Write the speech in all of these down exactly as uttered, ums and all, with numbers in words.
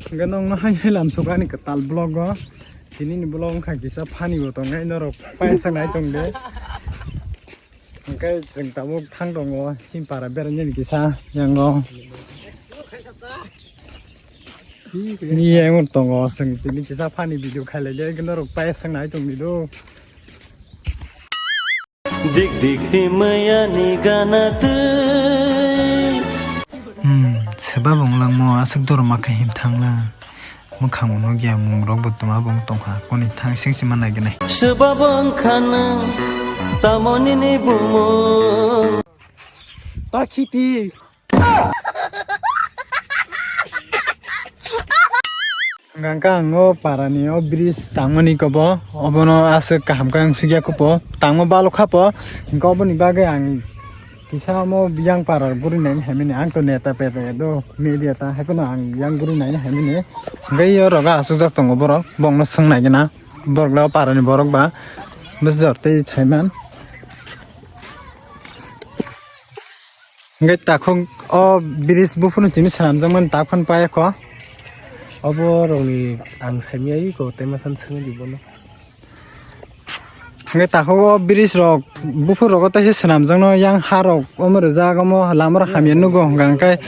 Hwnkhe nokno hai hai lamsok ani kwtal vlog o. Tini ni vlog wngkha kisa funny bo tongnai, norok paisa nai tong de. Hwnkhe chwng tabuk thang tongo, chini para berainani kisa yango. Ni yang tongo, chwng tini kisa funny video khailai de, norok paisa nai tong di do. Dik dik himaya ni gana twi. Hmm, seba bong langmo aswk dor ma khe him thang lang. Mwkhang uno gya mung rok bo toma bong tong kha. Koni thang sing sima nai gwnai. Seba bong khana tamoni ni bumo. Pakhiti. Hwnkha ang o para ni o bridge tangmani kobo, obono aswk kaham khe ang sugya kobo, tangma balok kha po, hwnkhe oboni bagwi ang kisa omo yang para guri nai haimani, ang to neta peta do media ta, hai phano ang yang guri nai haimani, hwnkhe o rogo aswk jak tongo borok, bongno swng nai gana, borok le o para ni borok ba bwsajor tei saiman. Hwnkhe takhuk o bridge buphuru chini swnamjakmani takhuk phano payakho. Obo rokni ang saimya iko tei masa swngwi di bono. Hwnkhe takhuk o bridge rok buphuru rogo taisa swnamjakno yang ha rok omo rijak omo lama rok hamya nugo hwnkha hwnkhe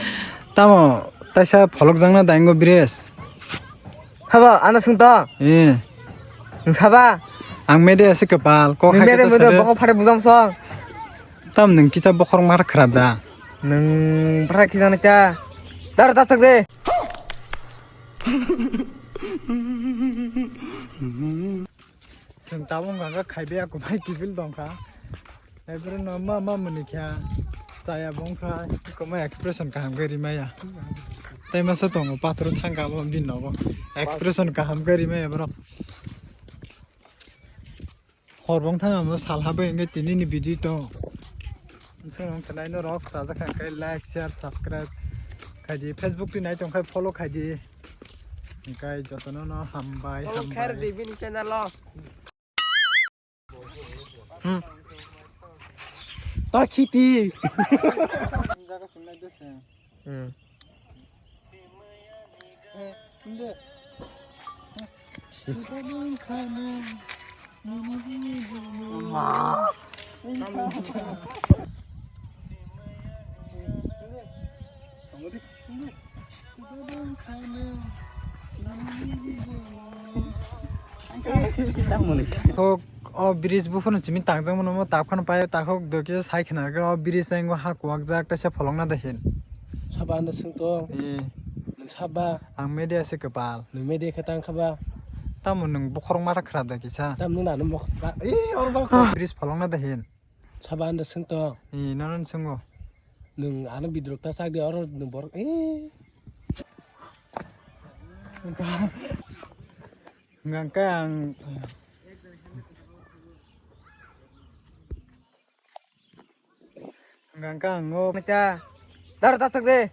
tamo taisa pholokjakna daingo bridge. Habo, ano swng to? Eh. Nwng saba? Ang mede ase kwpal, kok hai khe to sade. Bokok phare bujam song. Tam nwng kisa bokhorok ma khra da. Nwng bwrha kisa nai ta. Dar ta chak de. Chwng tabuk wngkha khe khaibe ako bai kiphil tongkha. Ebro no ma ma mani kha chaya bongkha, koma expression kaham khe rimaya. Tei masa tongo pathoro thangka abo bini nogo. Expression kaham khe rimaya bro. Hor bong thang amo sal habai hwnkhe tini ni video to. Nwng thanai norok chajak kha khe like, share, subscribe khaidi. Facebook twi nai tong khe follow khaidi. Hwnkhe jotono no hambai, follow hambai. Khair di bini channel o. Hmm. Pakhiti. Hmm. Thok o bridge buphuru chimi tangjak mano, mo takhuk phano pai, takhuk doi kisa sai khna rwgwi o bridge yango ha kuwak jak, teisa pholokna da hin. Saba ano swng tong. Eh. Nwng saba. Ang media se kwpal. Nwng media khe tang kha ba. Tamo nwng bokhorok matha khra da kisa. Tam nwng nano mokh ba. Eh, or ba. Bridge pholokna da hin. Saba ano swng tong. Eh, nono swng o. Nwng ano bidrok ta chak di oro nwng borok. Eh. Hwnkha hwnkhe ang, hwnkha hwnkhe ang o. Nita, dar ta chak de.